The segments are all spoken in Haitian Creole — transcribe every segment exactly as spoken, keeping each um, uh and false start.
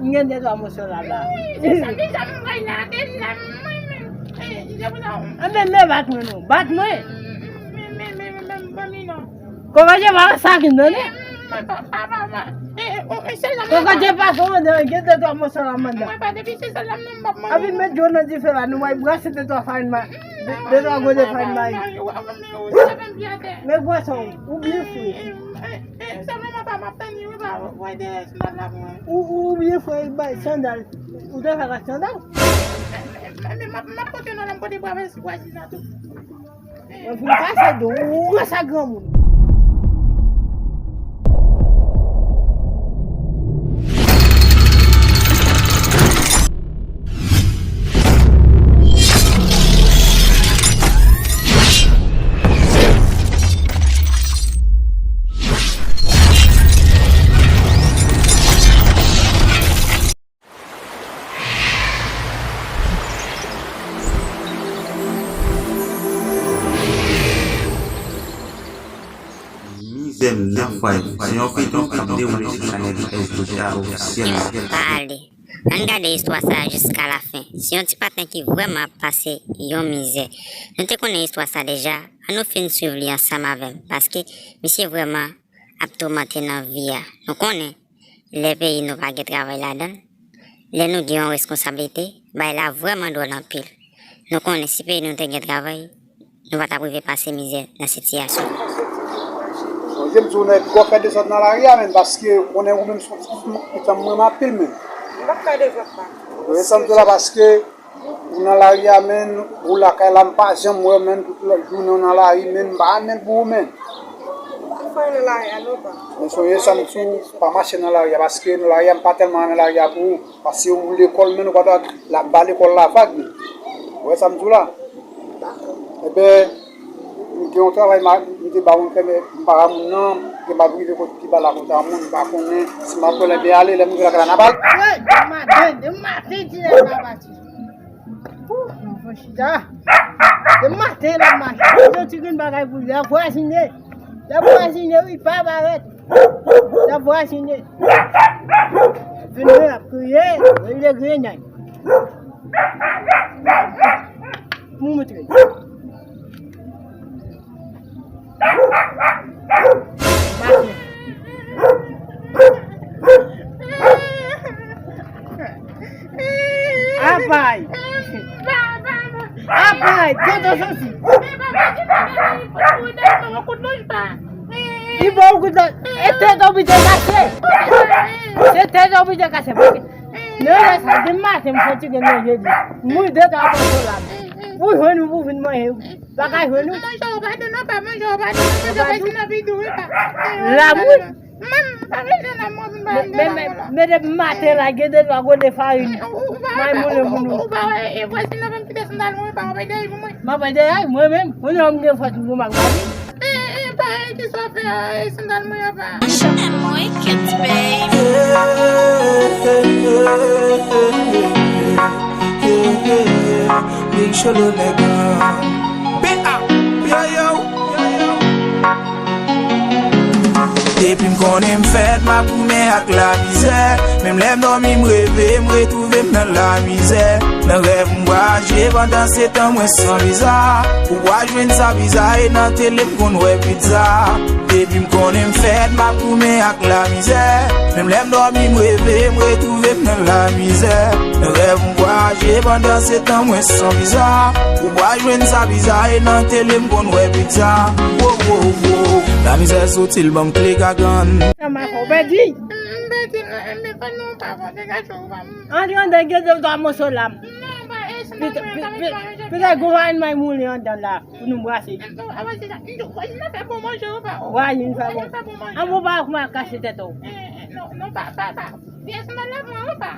M gen de twa moso la, la. Se sa, deja, m bay la, deja, mwen menm. Eh, se pou sa, anben, men bat mwen, non. Bat mwen. Men, men, men, men, men, ban mi non. Kòman je pa sa ki nan, non? Mwen pa, pa, pa, pa. Eh, eh, oh, eh, se la, mwen pa. Kòman je pa sa, mwen gen de twa moso la, manda. Mwen pa, depi se sa la, mwen pa, mwen. Anben, met dlo nan dife la, nou bay brase de twa farin ma. De, de twa gode farin mayi. Men bwason, ou byen fre. Eh, eh, eh, se mwen pa, m ap tann li, wi, pa, wè, de, se la, mwen. Ou, ou byen fre, bay sandal. Ou te fè ak sandal? Men, men, men, m ap, m ap pote non, la, m pote bwa, men, si bwa, si sa tou. Mwen vin pase do, ou wè sa granmoun. Mizè m nan fwaye. Se yon feyton k ap dewoule sou chanèl S J A ofisyèl. Yo, pa ale. Ann gade istwa sa a jiska lafen. Se yon ti paten ki vrèman ap pase yon mizè. Nou te konnen istwa sa deja, ann nou fin swiv li ansanm avè m, paske misye vrèman ap toumante nan vi a. Nou konnen, lè peyi nou pa gen travay ladan l, lè nou gen yon reskonsablite, bagay la vrèman dwòl anpil. Nou konnen si peyi nou te gen travay, nou pa t ap rive pase mizè nan sitiyasyon. Bon, je m di w nèg, gwo fè dezòd nan lari a, menm, paske konnen ou menm se yon ti pitit mwen anpil, menm. M p ap fè dezòd, pa. Wi, sa m di w la, paske ou nan lari a, menm, ou lakay la, m pa janm wè w, menm, tout lòt jounen w nan lari, menm, m pa menm pou ou, menm. M pa fè nan lari a, non, pa. Men sonje sa m di w, pa mache nan lari a, paske nan lari a, m pa tèlman renmen lari a pou ou. Paske ou lekòl, menm, ou pa ta la ba lekòl la vag, menm. Ou wè sa m di w la? Dakò. Enben, m gen yon travay, m te ba moun fè, men m pa ka moun nan, gen m ap rive kot pi ba la konsa moun, m pa konnen si m ap fè l, enben ale, lè m rive lakay la, n ap al. Hey, demen maten, demen maten, ti nèg la pati. Pou, mwen fè chita. Demen maten, l ap mache. Yon ti grenn bagay pou li, l ap vwazine. L ap vwazine, wi, pa parèt. L ap vwazine. Vin mwen ap kriye, li le grenay. Pou mwen montre. Apay! Apay! Tete soti! Li ba w kout la. E tete w oblije kase! Se tete w oblije kase, paske nan lè sa, demen maten, m fè ti grenn manje di. M mouri de twa pòso la. Pou jwenn ou, pou vin manje. Pa ka jwenn ou. Manje w pa dou non, pa manje w pa dou non, manje w pa dou nan vide wi pa. Lamoul. Mwen, m pa bezwen nan mwen vin ba m de lamoul la. Men depi maten la, gen de twa gode farin. May moulen moun ou. Ou pa wè, e vwazin nan menm kite sandal mwen, pa wè bay dèyè pou mwen. M ap bay dèyè, mwen menm, mwen menm m gen fòs pou m ak vwazin. E, e, pa e ki sa w fè a, e sandal mwen an pa. Mwen chante mwen, Kent Bay. Big Cholo nèg lan. Yo, yo. Depi m konnen m fèt, m ap goumen ak lamizè. Menm lè m dòmi, m reve, m retwouve m nan lamizè. Nan rèv, m vwayaje, pandan se tan mwen san viza. Ou pa jwenn sa viza, e nan tele m konn wè pizza. Depi m konnen m fèt, m ap goumen ak lamizè. Menm lè m dòmi, m reve, m retwouve m nan lamizè. Nan rèv, m vwayaje, pandan se tan mwen san viza. Ou pa jwenn sa viza, e nan tele m konn wè pizza. Wo, wo, wo. Lamizè soti, l ban m kle gagann. Sa m ap fè, w pèdi? M pèdi, men fò nou pa fè degaj ou pa m. Antre anndan, gen de twa moso lam. Non, pa, e, se nan mwen, sa vin pa manje. Petèt gon farin may moulen anndan la. Pou nou brase. Vwazin nan fè bon manje, ou pa. Vwazin fè bon. Vwazin fè bon manje. An, ou pa kouman kase tèt ou. Eh, eh, non, non, pa, pa, pa. Vye sandal la pran, ou pa.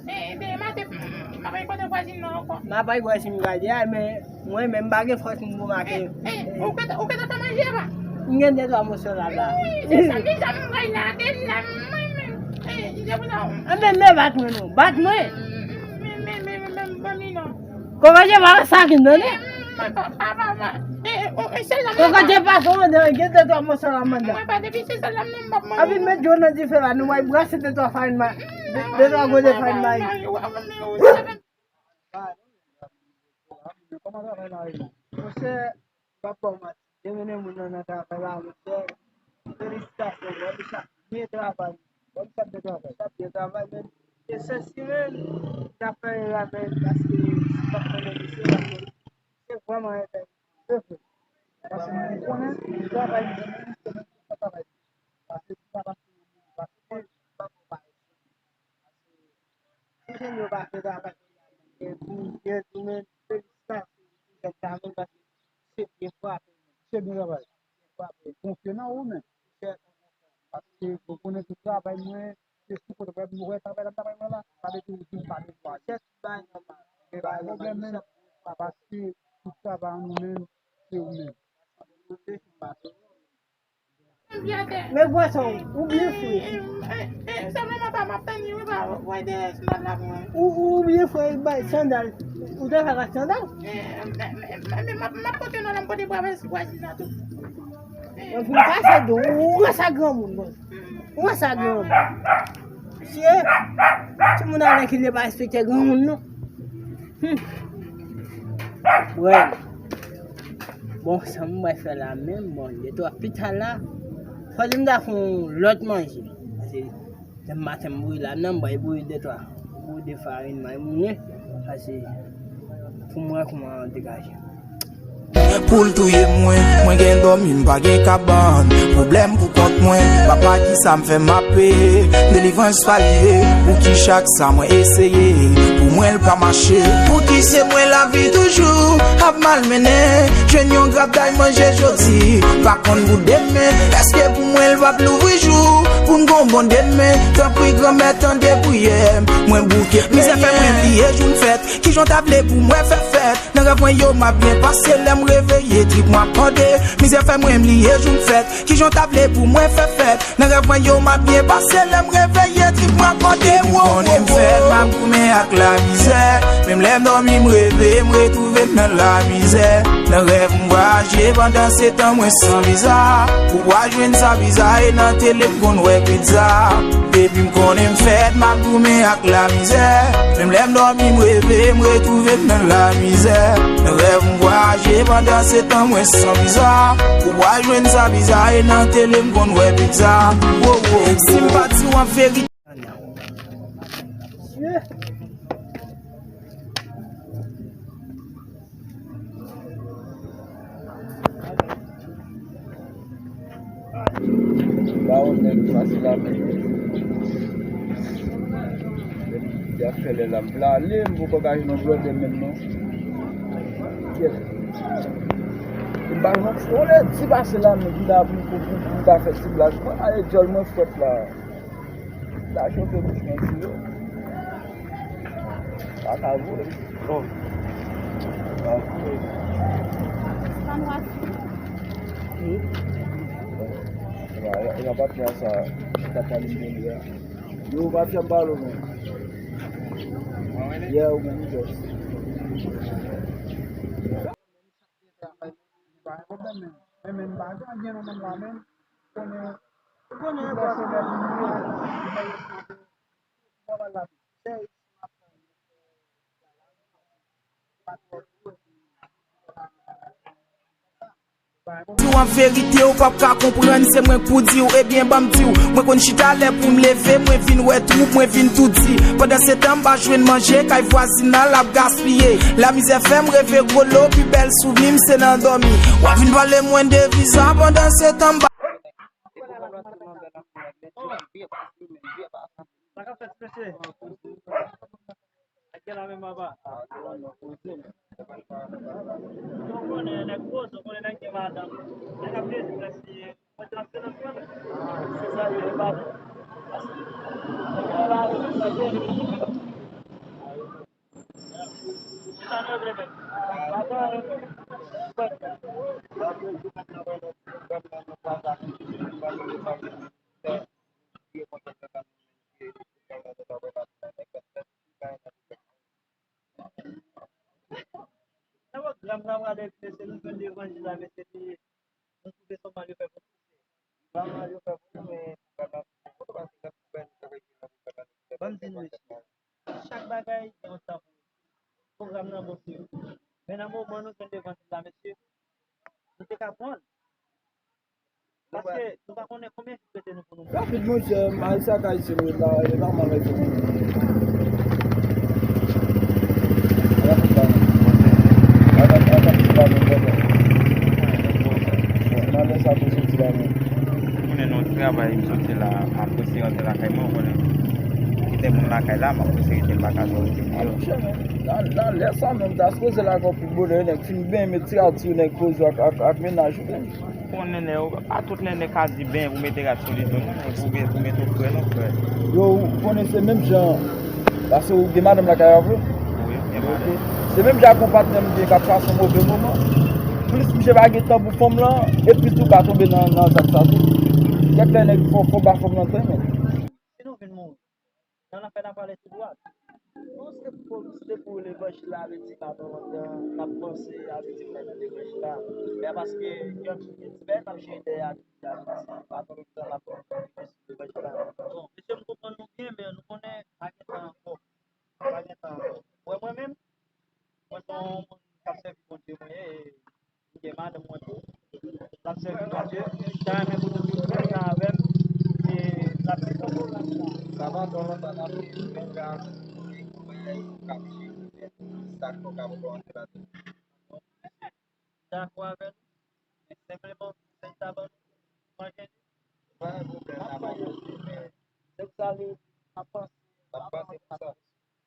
Eh, demen maten, m ap al kote vwazin nan ankò. M ap al wè si m gade a, men mwen menm m pa gen fòs pou m maten. Eh, eh, ou ka, ou ka fè manje, pa. M gen de twa moso la, la. Wi, se sa, deja m bay la, deja, mwen menm. Eh, se pou sa. Anben, men bat mwen, non. Bat mwen. Men, men, men, men, men, ban mi non. Kòman je pa sa ki nan li? Kòman je pa sa manda, gen de twa moso la manda. Mwen pa depi se sèl la m nan m p ap manje. Anpi met dlo nan dife la, nou bay brase de twa farin ma. De twa gode fè m bay. Kòman travay la ye? Monchè, m p ap ba w manti. Demen moun nan nan travay la, monchè. Felisitasyon, bro. Li sa byen travay. Bro, li sa byen travay. Sa byen travay, men. E sèsi, men, n ap fè la, men, paske si m p ap konnen misye, paske se vrèman enteresan. Se vre. Paske mwen konnen li travay, men se menm ki fè travay. Paske li pa pase yon moun, paske mwen, m pa konpare. Si jèn yo pa fè travay, gen pou, gen pou, men, felisitasyon pou jèn sa menm, paske se byen frape, men. Se byen travay. Byen frape. Konfye nan ou menm. Paske ou konnen tout travay mwen, se sou kote mwen, mwen wè travay la, travay mwen la, sa vle di ou di pa dekouraje. Chèf bay nòmal. Men pa pwoblèm, men, paske tout travay an nou menm, se ou menm. Men gwason, ou byen fre. Sa mwen pa m ap tann li, wi, pa voye de sandal la pou mwen. Ou, ou byen fre, bay sandal. Ou te fè ak sandal? Men m ap pote non, la m pote bwa vwazin nan tou. Mwen vin pase dou, ou wè sa granmoun, bon. Ou wè sa granmoun. Mesye, timoun avèk li pa respekte granmoun, non. Hmm. Wè. Bon, sa m bay fè la menm, bon, de twa pita la, fò di m ta fè yon lòt manje. Paske demen maten m bouyi la, nan m bay bouyi de twa, bouyi de farin, may moulen, paske pou m wè kòman degaje. Pou l touye mwen, mwen gen dòmi, m pa gen kabann. Pwoblèm pou kont mwen, papa kisa m fè m ap peye. Delivrans pa li ye, pouki chak sa mwen eseye, pou mwen l pa mache. Pouki se mwen lavi toujou ap malmennen? Jwenn yon grap day manje jodi, pa konn pou demen. Èske pou mwen l p ap louvri jou, pou n gon bon demen? Tanpri Granmèt tande priyè m, mwen bouke. Mizè fè mwen bliye jou m fèt. Kijan w ta vle pou mwen fè fèt? Nan rèv mwen yo m ap byen pase, lè m reveye trip mwen ap kòde. Mizè fè mwen bliye jou m fèt. Kijan w ta vle pou mwen fè fèt? Nan rèv mwen yo m ap byen pase, lè m reveye trip mwen ap kòde. Depi m konnen m fèt, m ap goumen ak lamizè. Menm lè m dòmi m reve, m retwouve m nan lamizè. Nan rèv m vwayaje, pandan se tan mwen san viza. Pou w al jwenn sa viza, e nan tele m konn wè pizza. Depi m konnen m fèt, m ap goumen ak lamizè. Menm lè m dòmi m reve, m retwouve m nan lamizè. Nan rèv m vwayaje, pandan se tan mwen san viza. Pou w al jwenn sa viza, e nan tele m konn wè pizza. Wo, wo, wo. Si m pa di w an verite. Ba yon nèg pase la menm. Depi y ap fè lè la, m plale, m poko gaye nan blòdè menm non. Yes. E ba yon, yon lè di pase la menm, ki la pou, pou, pou, pou ta fè ti blag. Mwen, ale djòl mwen frèt la. La chofe bouch mwen sou yo. Pa ka vre. Bon. Pa vre. Wi. E pa, e pa patnè sa, sa pale m de li a. Yo, patnè m pale w, men. Yeah, ou menm, just. Pa gen pwoblèm, men. Men, men, m pa gen anyen nan men m la, men. Konnen, konnen, bò se lè pou nou, nòmal la. Di w an verite, ou p ap ka konprann, se mwen k pou di w, ebyen, ban m di w. Mwen konn chita lè pou m leve, mwen vin wè twou, mwen vin tou di. Pandan se tan, m pa jwenn manje, kay vwazin nan l ap gaspiye. Lamizè fè m reve gwo lo, pi bèl souvni m se nan dòmi. W ap vin pale mwen de viza, pandan se tan, m pa. Sa k ap fèt, mesye? Ak gen la menm papa. Ou konnen nèg poze, ou konnen nèg gen madanm. Nèg ap dezi prèske mwen transe nan fè. Se sa yo ye pale. Sa nou regle menm. Sa pwogram sa pral epi mesye, nou jwenn levanjil la mesye, epi nou twouve sa mal yo fè pou nou mesye. Sa mal yo fè pou nou, men pwogram la pou nou, paske sa pou bèl travay ki nan pwogram la. Ban m di nou, mesye, chak bagay gen yon tan pou li. Pwogram nan bon, se men nan moman nou jwenn devan nou la, mesye, nou te ka pran l. Paske nou pa konnen konbyen jou k rete nou pou nou mouri. Rapid, monchè, Ayisyen ak Ayisyen, nou la, e pa mal, Ayisyen. Rapid la, non. Rapid, rapid, rapid la, non, rapid. Bon, nan lè sa, tou soti la, non. Ou konnen nou travay, m soti la, apre se rantre lakay mwen, ou konnen. Kite moun lakay la, m ap prese rete, m pa ka jwe rete pou yo. Nan, nan lè sa menm, ta sipoze lakay w pi bonè, nèg fin benyen, met ti rad sou nèg, poze w ak, ak, ak mennaj ou menm. Konnen nèg yo, pa tout lè nèg ka di benyen pou mete rad sou li tou, non, pou, pou mete w frè, non, frè. Yo, ou konnen se menm jan, paske ou gen madanm lakay ou vre? Wi, gen madanm. Se menm jan ak yon patnè m gen k ap pase yon move moman. Plis misye pa gen tan pou fanm lan, e plis ou ka tonbe nan, nan zak sa tou. Kèk lè nèg fò, fò ba fanm lan tan, men. Si nou vin mouri, nan lanfè n ap prale tou dwat. Non, se pou, se pou levanjil la, vle di, pa nan lontan, n ap panse, a vle di, nan levanjil la. Men paske, gen, gen ti bèl n ap jere dèyè a, vle di, pa nan lontan, n ap panse sou levanjil la. Bon, mesye, m konprann nou byen, men nou konnen, pa gen tan ankò. Pa gen tan ankò. Ou wè mwen menm, mwen se yon moun k ap sèvi Bondye, mwen ye, e m gen madanm mwen tou. L ap sèvi Bondye. M ta renmen pou nou tout fè sa avè m. E l ap di konprann sa. Sa pa twò lontan n ap vin ka, e, kòman y ap jere sa k fè w ka poko antre ladan. Dakò avè nou. Men senpleman, sèl sa ban nou manje li. Pa gen pwoblèm, n ap manje li, men se pou sa li, n ap panse, n ap panse pou sa.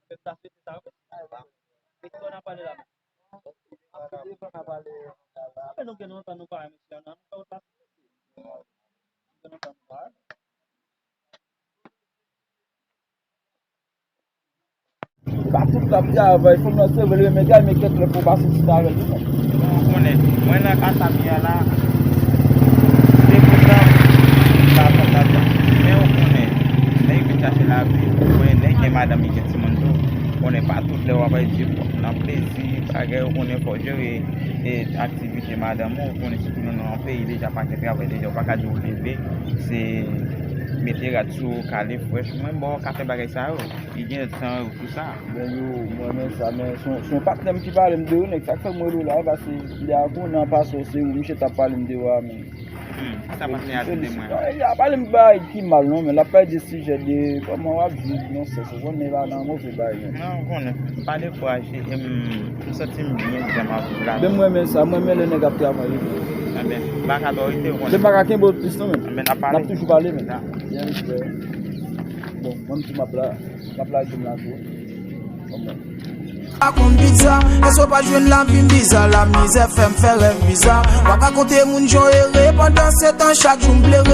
Pèp la swete sa, wi. Mesye, n ap pale la. Apre devan n ap pale. Apre nou gen lontan nou pa wè mesye an, nou fè wout la. Nou gen lontan nou pa wè. E pa tout l ap travay, fanm nan se vre li renmen travay, men kèk lè fò w pase ti travay tou non. Ou konnen, mwen nan ka sa m ye a la, se kontan, m pa konn lajan. Men ou konnen, lè yo vin chache lavi, ou konnen, lè gen madanm, li gen timoun tou. Ou konnen, pa tout lè w ap di nan plezi, bagay, ou konnen, fò w jere, e, aktivite madanm ou, ou konnen, sitou nou nan yon peyi deja pa gen travay, deja, ou pa ka di w leve, se mete rad sou ou, kale frèch, ou menm, bon, ou ka fè bagay sa yo. Li gen tan pou sa. Bon, yo, mwen renmen sa, men se yon, se yon patnè m ki pale m de ou, nèg, sa k fè m rele w la, paske lè a konnen an pasan se ou, misye t ap pale m de ou a, men. Hmm, sa patnè a di de mwen? Non, li a pale m bagay ki mal, non, men l ap pale de sijè de kòman w ap viv, non, se, se konnen pa nan move bagay, non. Non, ou konnen, m pa dekouraje, e m, m santi m byen jan m ap viv la. Men m renmen sa, m renmen lè nèg ap travay. Enben, m pa ka otorite, ou konnen. Men m pa ka kenbe w plis, non, men. Enben, n ap pale. N ap toujou pale, men. Byen respè. Bon, mwen menm tou m ap la, m ap lage m la tou. Kòman? Pa konn pizza, èske w pa jwenn lavi m biza, la mizè fè m fè rèv biza. W ap rakonte moun jan w ere, pandan se tan chak jou m plere.